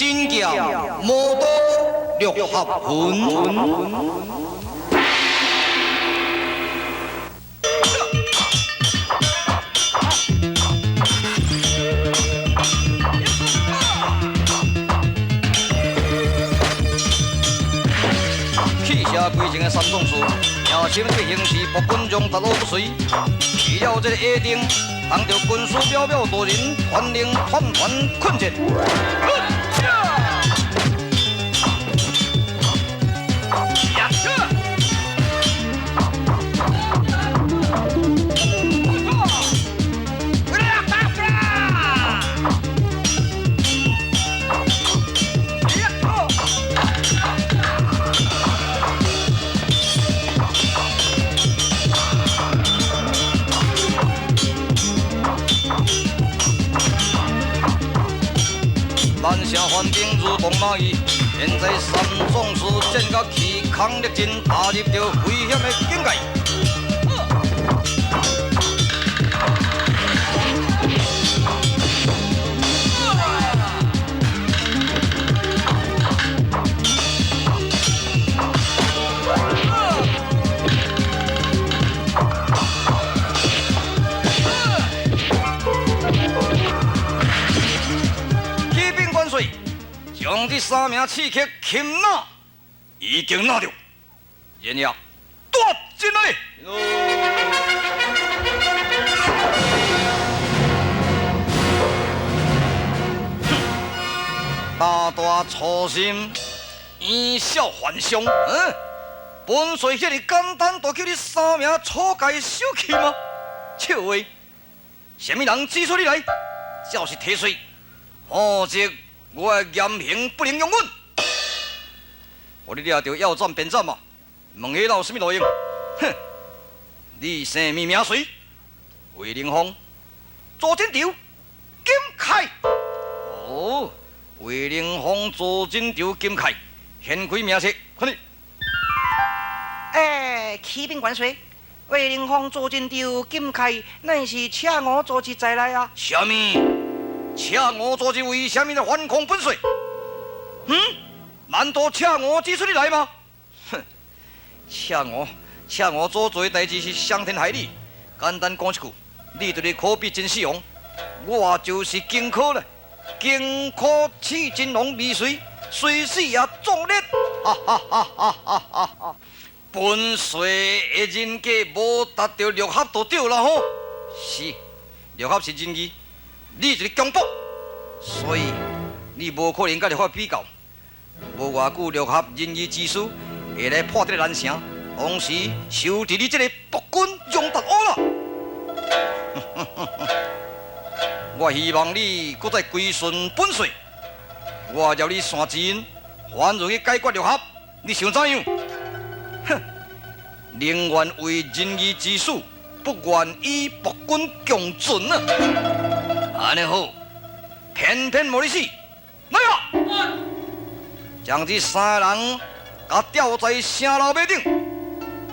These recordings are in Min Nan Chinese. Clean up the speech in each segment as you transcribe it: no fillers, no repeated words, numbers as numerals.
神劍魔刀六合拳。气邪归正的三壮士，赢心的形势，暴君将达路不随。去了这个下定，当着军师渺渺大人，传令团团困阵。南城反兵如同蚂蚁，现在三壮士战甲气空力尽，踏入著危险的境界。启禀元帅，将这三名刺客擒拿，已经拿著，然后带进来。大大粗心，以小犯上，嗯，本帅遐尔简单，就叫你三名初阶小气吗？笑话，啥物人指出你来，才是体帅。否则我的严刑不能容忍。予你掠著要斩便斩嘛，问彼有啥物路用？哼！你姓物名谁？魏凌风、朱振潮、金凯。哦，魏凌风、朱振潮、金凯，掀开名册，看你。欸，启禀元帅，魏凌风、朱振潮、金凯，乃是赤吴组织在内啊。啥物？赤吴组织为啥物来反抗本帅？嗯？难道赤吴指出你来吗？哼！赤吴，赤吴所做的代志是伤天害理。简单讲一句，你就是可比真死王，我就是荆轲了。荆轲刺秦王未遂，虽死也壮烈。哈哈哈哈哈哈！本帅的人格无达到六合就对啦吼。是，六合是仁义，你一个强暴，所以你无可能佮六合比较。无偌久，六合仁义之师会来破这个南城，同时收治你这个暴君杨达乌啦。我希望你阁再归顺本帅，我邀你山钱，反入去解决六合，你想怎样？哼！宁愿为仁义之士，不愿与暴君共存啊！按呢好，偏偏无你死，来啊！将这三个人共吊在城楼尾顶，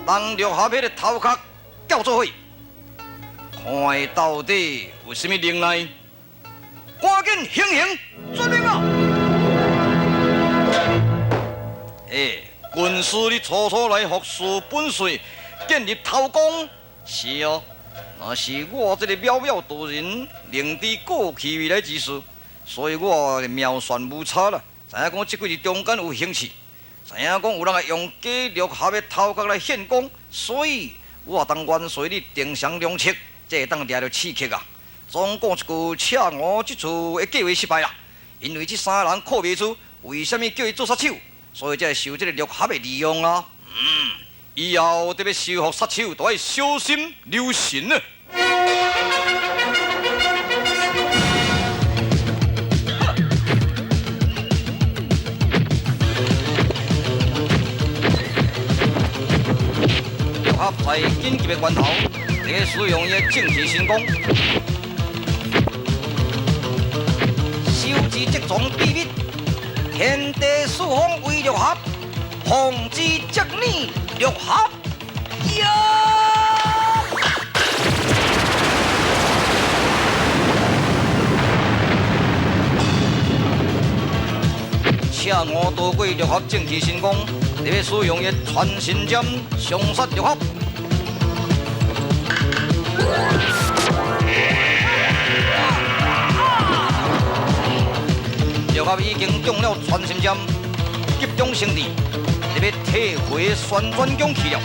当六合彼个头壳吊做伙，看伊到底有啥物能耐，赶紧行刑，遵命啊！欸，军师你初初来服侍本帅，建立头功，是哦。若是我这个渺渺大人，灵知过去未来之事，所以我妙算无差啦。知影讲这几日中间有兴起，知影讲有人会用假六合的头壳来献功，所以我当元帅你定上良策，这会当掠著刺客啊。总讲一句，赤吴这次的计划失败啦，因为这三个人靠袂住，为啥物叫伊做杀手？所以才会受这个六合的利用啊。以后得欲收服杀手，都爱小心留神啊。六合在紧急的关头，伫使用伊的政治神功，收集这种秘密，天地四方为六合，奉旨接你六合。呀！吳躲過六合正氣神功，特别使用的传心剑双杀六合。六合已经中了传心剑，急中生智，特别退回旋转弓去了。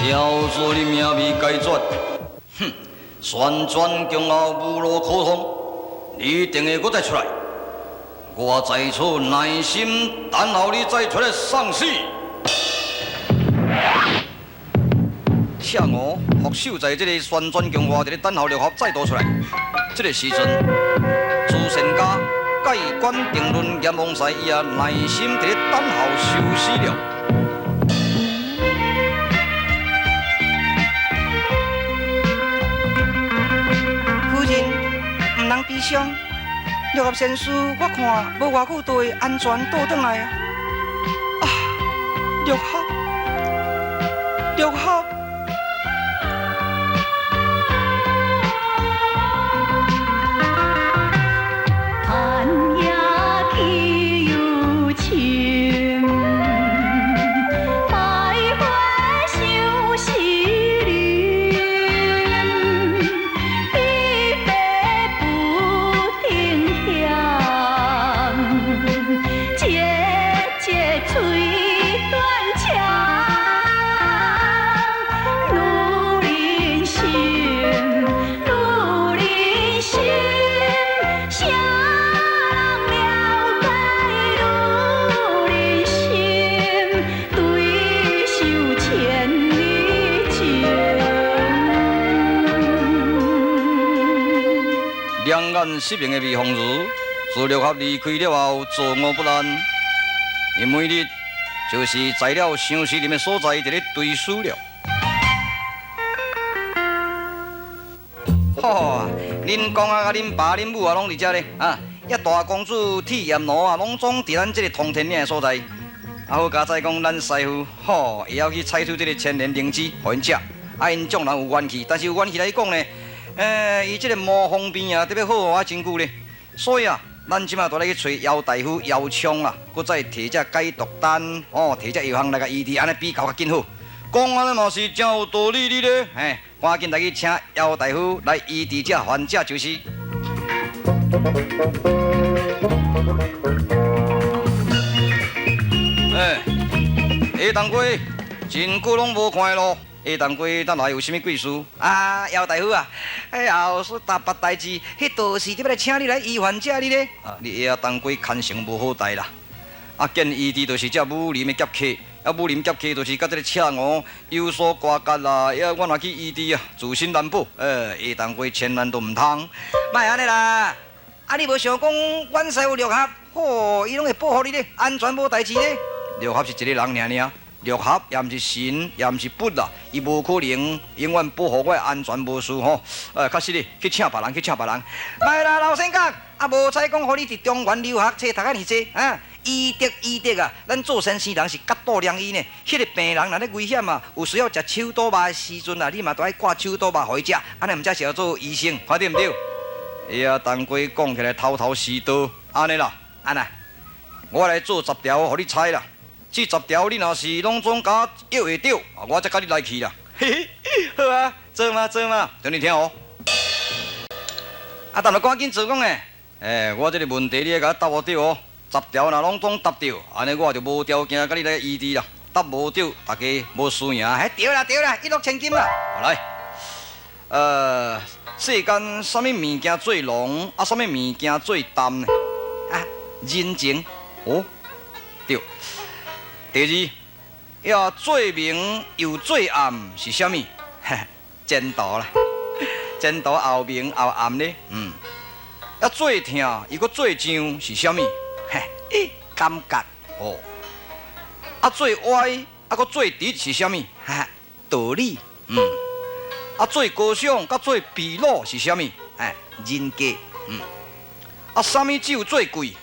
小子，你命未解绝，哼！旋转弓后无路可通，你一定会阁再出来。我在此耐心等候你再出来送死。赤吴伏守在这个旋转弓外，伫咧等候六合再度出来。这个时阵，慈善家盖棺定论阎王师伊也耐心伫咧等候收尸了。夫人，毋通悲伤。六合仙师，我看无偌久就会安全倒转来啊！啊，六合，六合。寒夜气又深，百花相思林，彼白不停歇，节节催断肠，女人心，女人心，谁人了解女人心？对守千里情。两眼失明的魏凤如，自六合离开了后，坐卧不安。伊每日就是在了相思林的所在，伫咧追思了。吼，恁公啊、佮恁爸、恁母啊，拢伫遮咧啊！遐大公子铁焰奴啊，拢总伫咱这个通天岭的所在。啊，好佳哉讲，咱师父吼会晓去采取这个千年灵芝，予𪜶食。啊，𪜶众人有元气，但是有元气来讲呢，伊这个毛方面啊，特别好啊，真久咧。所以啊，咱这马就来去揣姚大夫姚昌啊，阁再提这解毒丹，哦，提这药方来共医治，按呢比较较紧好。讲按呢嘛是真有道理的咧，嘿，赶紧来去请姚大夫来医治这患者就是。哎，下当归，真久拢无看咯。下当归，咱来有啥物贵事？啊，姚大夫啊，哎呀，说特别代志，彼道士特别来请你来医患者你咧。啊，你下当归牵成无好代啦。啊，见医治就是这武林的侠客，啊，武林侠客就是佮这个赤吴有所瓜葛啦。呀，我若去医治啊，自身难保。下当归千万都毋通。莫按呢啦，啊，你无想讲，阮师父六合，吼，伊拢会保护你咧，安全无代志咧。六合是一个人尔尔。六合也毋是神，也毋是佛啦，伊无可能永远保护我的安全无事吼。确实哩，去请别人，去请别人。莫啦，老先生，啊，无彩讲，予你伫中原留学，册读遐尔济啊，医德医德啊，咱做先生人是角度良医呢。彼个病人若咧危险啊，有需要食手刀肉的时阵啊，你嘛都爱挂手刀肉予伊食，按呢毋才是叫做医生，看对毋对？哎呀，当归讲起来头头是道，按呢啦，按呢，我来做10条，予你猜啦。这10条你若是拢总共约会著，啊，我才共你来去啦。嘿嘿，好啊，做嘛做嘛，等你听哦。啊，但就赶紧做讲诶。哎，我这个问题你爱共我答无对哦。10条若拢总答对，按呢我就无条件共你来医治啦。答无对，大家无输赢。嘿，对啦对啦，一诺千金啦。好来，世间啥物物件最浓，啊，啥物物件最淡呢？啊，人情。哦，对。第二，呀，最明又最暗是啥物？前途啦，前途后明后暗咧。啊，最疼又阁最痒是啥物？嘿，感觉。哦。啊，最歪啊，阁最直是啥物？道理。啊，最高尚佮最卑鲁是啥物？哎，人格。啊，啥物酒最贵？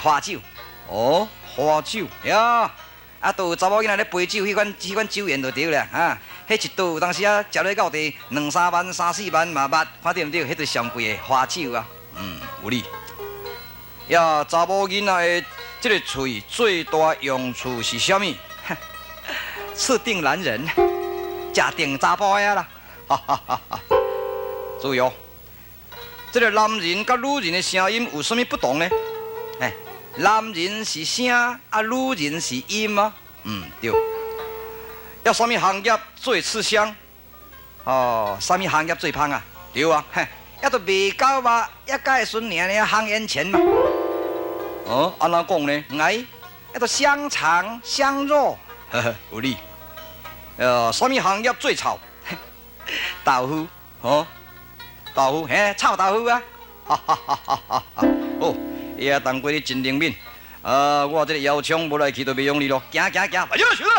花酒。哦，花酒呀，啊，都有查某囡仔咧陪酒，彼款彼款酒宴就對啦，哈！彼一桌有當時啊，食落到佇兩三萬、三四萬嘛捌，看對毋對？彼就是上貴的花酒啊。嗯，有理。呀，查某囡仔的這个喙最大用處是啥物？刺釘男人，食定查埔的啦。哈哈哈哈！注意哦，這个男人佮女人的聲音有啥物不同呢？哎，男人是聲，啊，女人是音啊。嗯，對。要啥物行業最吃香？哦，啥物行業最芳啊？對啊，嘿，抑都賣狗肉，抑才會順爾爾烘煙錢嘛。哦，按怎講呢？哎，抑都香腸、香肉。呵呵，有理。啥物行業最臭？豆腐。哦，豆腐，嘿，臭豆腐啊！哈哈哈哈哈！好，葉當歸你真靈敏。啊，我這个腰槍無來去就袂用你咯。行行行，哎呀，行啦！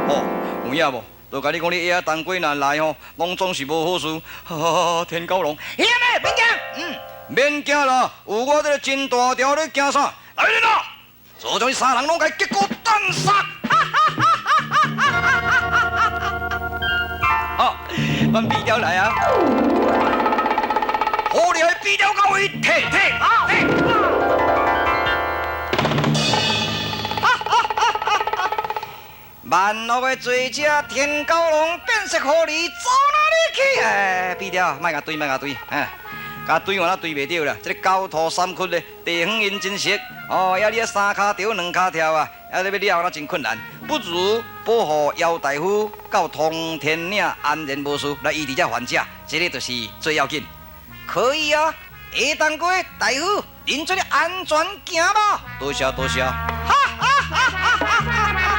哦，有影無？就共你講，你葉當歸若來吼，攏總是無好事。哈，天狗龍，兄妹免驚，嗯，免驚啦，有我這个真大條，你驚啥？來人啊！就將這三人攏共結果斬殺！好，阮變調來啊！好厲害，變調到位，退退啊退！萬惡的罪者天狗龍變色狐狸走哪裡去？哎，變調，莫共對，莫共對，哈，共對完啊對袂著啦。這个狡兔三窟咧，地方𪜶真熟哦，抑你啊三跤著兩跤跳啊，抑你欲掠那真困難。不如保護姚大夫到通天嶺安然無事，來醫治這患者，這个就是最要緊。可以啊，下當歸大夫，恁做咧安全行無？多謝多謝。哈哈哈哈哈哈！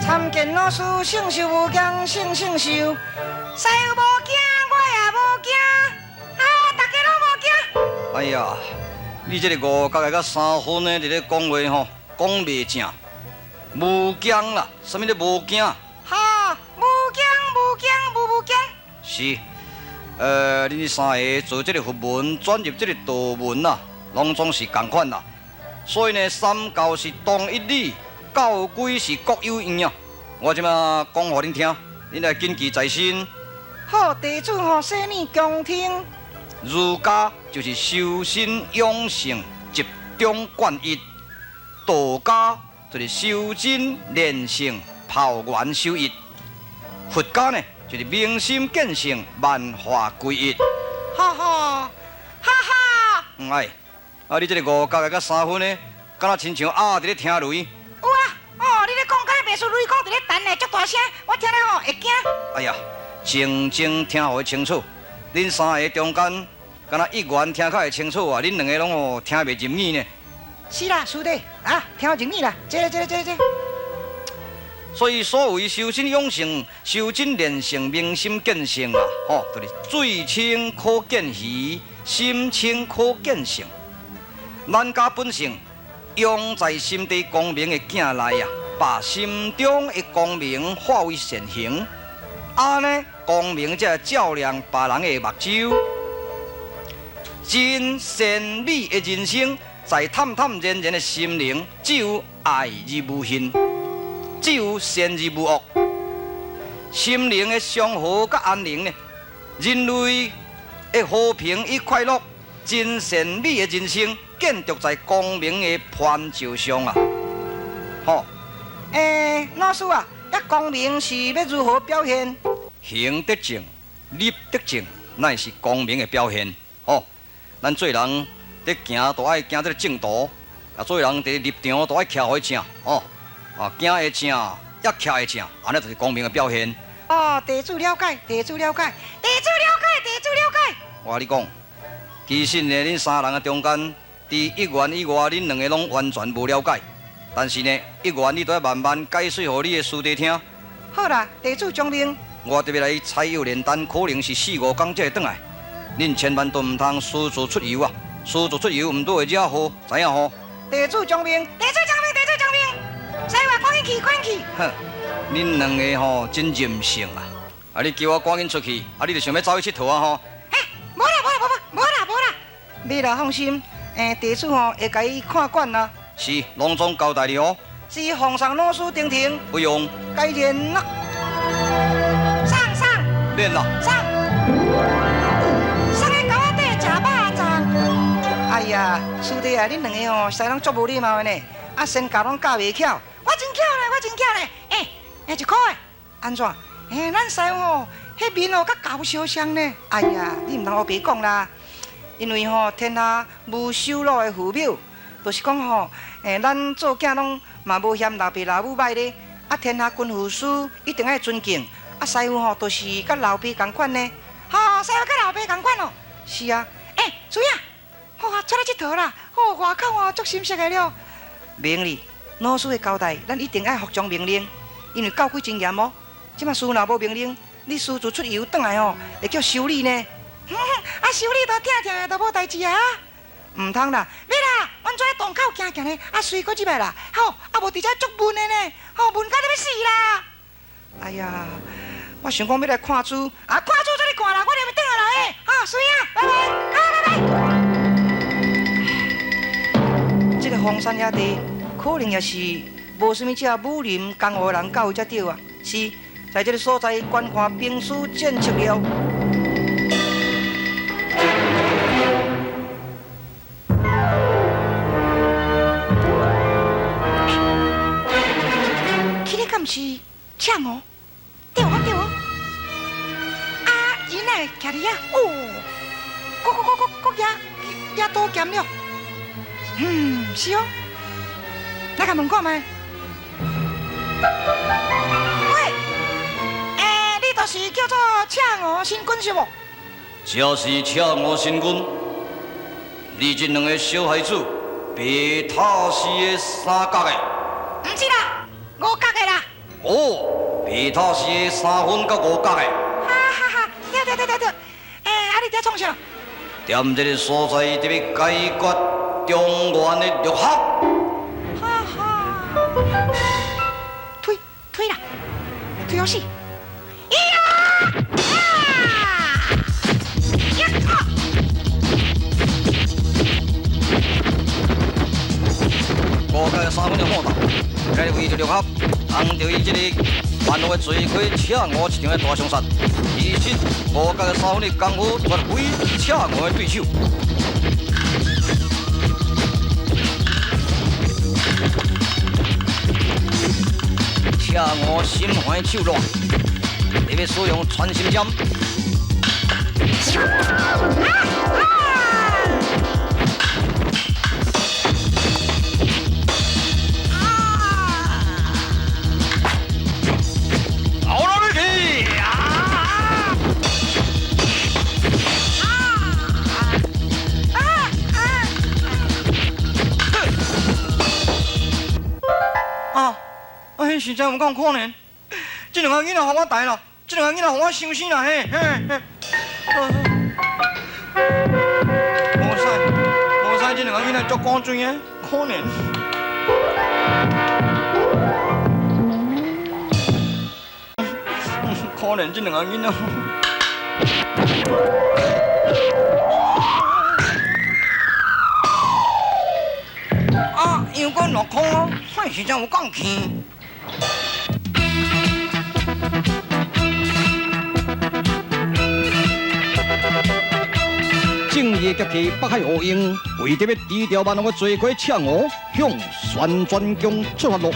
參見老師，聖壽無驚，聖聖壽。師傅無驚，我也無驚，啊，大家攏無驚。哎呀，你這个五角的佮三分的佇咧講話吼，講袂正，無驚啦，啥物咧無驚？哈，無驚無驚無無驚。是，恁三个做這个佛門，轉入這个道門啊，攏總是仝款啦。所以呢，三教是同一理，教規是各有用啊。我這馬講予恁聽，恁來謹記在心。好，地主吼，細耳恭聽。儒家就是修身養性，集中貫一；道家就是修真練性，抱元守一；佛家呢，就是明心見性，萬化歸一。哈哈，哈哈。嗯哎，啊你這个五角的佮三分呢，敢若親像鴨佇咧聽雷。有啊，哦，你咧講敢若袂輸雷公佇咧彈呢，足大聲，我聽了吼會驚。哎呀，靜靜聽予伊清楚，恁三个中間，敢若一元聽較會清楚啊，恁兩个攏吼聽袂入耳呢。是啦，師弟，啊，聽入耳啦，這個、這個、這個、這個。所以所謂修身養性、修真練性、明心見性啊，吼，就是水清可見魚，心清可見性。咱家本性，用在心底光明的鏡內啊，把心中的光明化為善行，按呢光明才會照亮別人的目睭。真善美的人生，在坦坦然然的心靈，只有愛而無恨，只有善而無惡。心靈的祥和佮安寧呢，人類的和平與快樂，真善美的人生，建築在光明的磐石上啊！吼，欸，老師啊，這光明是欲如何表現？行得正，立得正，乃是光明的表現。吼，咱做人佇行都愛行這个正途，啊，做人佇立場都愛徛予正，吼，啊，行會正，也徛會正，按呢就是光明的表現。哦，地主了解，地主了解，地主了解，地主了解。我共你講，其實呢，恁三人的中間，佇一元以外，恁兩個攏完全無了解。但是呢，一元你都要慢慢解釋予你的師弟聽。好啦，地主將令。我特別來採藥煉丹，可能是四五工才會轉來。恁千萬都毋通私自出遊啊！私自出遊，毋拄會惹禍，知影吼？地主將命，地主將命，地主將命，師傅趕緊去，赶去。哼，恁两个吼真任性啊！啊，你叫我赶紧出去，啊，你就想欲走去𨑨迌啊吼？嘿，无啦，无啦，无无啦，无啦，袂啦，放心，地主吼会共伊看管啦。是，拢总交代你哦。是奉送老师停停。不用。该练啦。送送。免啦。送。送去狗仔底食肉粽。哎呀，师弟啊，恁两个吼实在拢足无礼貌的呢，啊，身教拢教袂巧。我真巧咧，我真巧咧。欸，欸，一箍的，按怎？欸，咱师傅吼，彼面哦，佮狗相像呢。哎呀，你毋通乌白讲啦，因为吼，天下无收老的父母，就是讲吼，欸，咱做囝拢嘛无嫌老爸老母歹咧。啊，天下军父师一定爱尊敬。啊，师傅吼，就是佮老爸仝款呢。吼，师傅佮老爸仝款哦。是啊。欸，师兄，好啊，出来𨑨迌啦。好，外口哦，足心色的了。明理，老师的交代，咱一定爱服从命令，因为教规真严哦。这马师若无命令，你私自出游转来吼，会叫修理呢。啊，修理都疼疼的，都无代志啊。毋通啦，免啦，阮跩洞口行行呢，啊，随阁入来啦。好，啊，无伫遮足闷的呢，吼，闷甲欲死啦。哎呀，我想讲欲来看书，啊，看书才咧看啦，我连欲转来的。好，师兄，拜拜，好，拜拜。这个荒山野地，可能也是无啥物这武林江湖的人到位才对啊。是，在这个所在观看兵书战策了。欸，这个敢是赤鹅？对哦，对哦。啊，伊哪会徛伫遐？哦，阁阁阁阁阁举举刀剑了。是哦。来共问看觅。喂，欸，你就是叫做赤鹅神君是无？这是赤鹅神君。你这两个小孩子，白塔寺的三角的？毋是啦，五角的啦。哦，白塔寺的三分甲五角的。哈哈哈，对对对对对。欸，啊，你伫创啥？踮这个所在，伫欲解决中原的陆合。哈哈，推推啦，推好死！呀！啊！呀！五角三分的虎斗，该为着陆合，通著伊这个万恶的罪魁赤鹅一场的大相杀。其实五角三分的功夫绝非赤鹅的对手。赤鹅心烦手软，特别使用穿心针。好了，你去！啊！啊，实在有够可怜，这两个囡仔予我带啦，这两个囡仔予我伤心啦，嘿嘿嘿。无使，无使，这两个囡仔足古锥的，可怜。可怜这两个囡仔。啊，又阁落空哦，嘿，实在有够气。正义的侠客北海吴用，为著欲除掉万恶的罪魁赤鹅，向旋转宫出发了。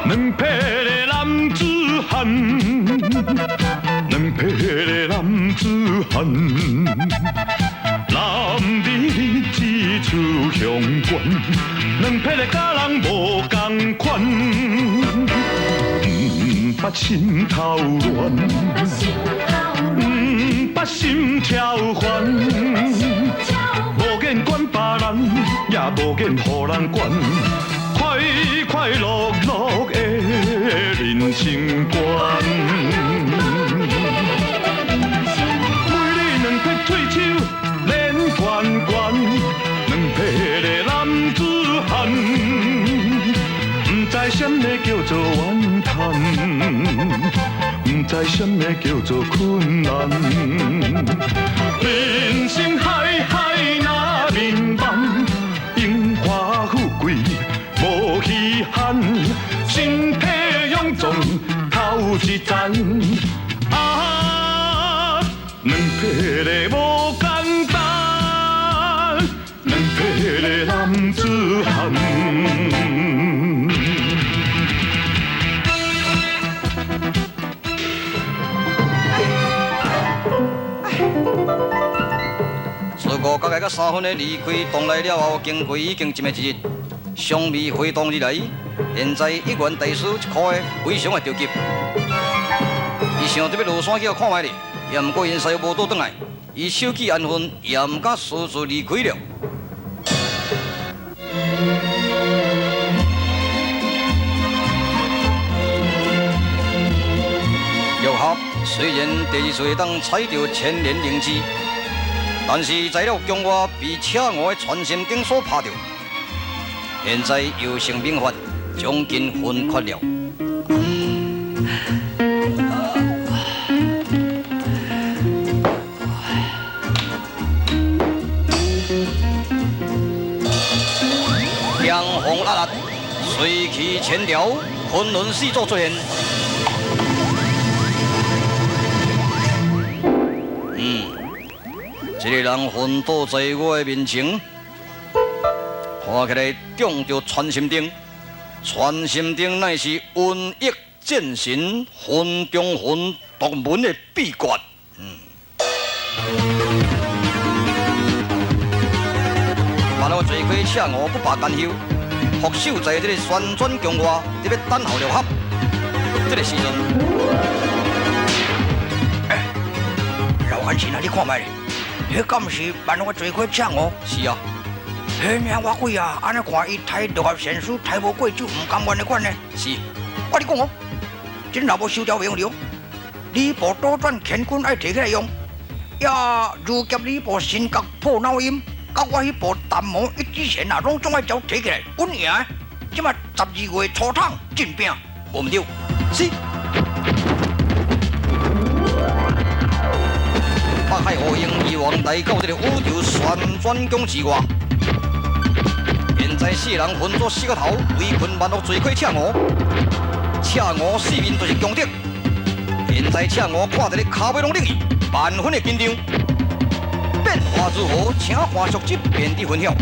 两匹的男子汉，两匹的男子汉，男儿志出雄关，两匹的佮人无仝款，毋捌心头乱，毋捌心超烦，无瘾管别人，也无瘾予人管，快快乐乐的人生观。每日两匹退手练拳拳，两匹的男子汉，啥物叫做怨叹，毋知啥物叫做困難。人生海海若眠夢，榮華富貴無稀罕，身體勇壯頭一層。啊，兩撇的無簡單，兩撇的男子漢。自5角来到3分的離開洞內了後，經過已經一暝一日，尚未回洞而來。現在一元大師一箍的非常的著急，伊想著欲落山去看覓咧，也毋過𪜶師傅無倒轉來，伊手記安分，也毋敢私自離開了。玉俠雖然第二次會當採著千年靈芝，但是在了宮外被赤吳的傳心燈所拍著，現在藥性猛發，將近昏厥了。強風壓力，隨氣千條，昆崙四座出現。這個人昏倒在我的面前，看起來中著傳心燈。傳心燈乃是瘟疫戰神魂中魂獨門的秘訣。萬惡罪虧赤吳不罷甘休，伏守在這個旋轉宮外，佇欲等候六合。這個時陣，欸，老漢神啊，你看覓咧？彼敢是萬惡罪魁赤吳？是啊。彼領我鬼啊！按呢看伊刣六合仙師刣無過就毋甘願的款呢。是。我你講哦，這若無收掉袂用著。禮部倒轉乾坤愛提起來用，也如夾禮部神角破腦音，佮我彼部淡毛一支弦啊，攏總愛照提起來，穩贏。這馬12月初桶進餅，無毋著。是。北海烏鷹伊王來到這個宇宙旋轉宮之外，現在四人分做四個頭，圍困萬惡罪魁赤吳。赤吳四面都是強敵，現在赤吳看著咧跤尾攏冷去，萬分的緊張。變化如何？請看續集便知分曉。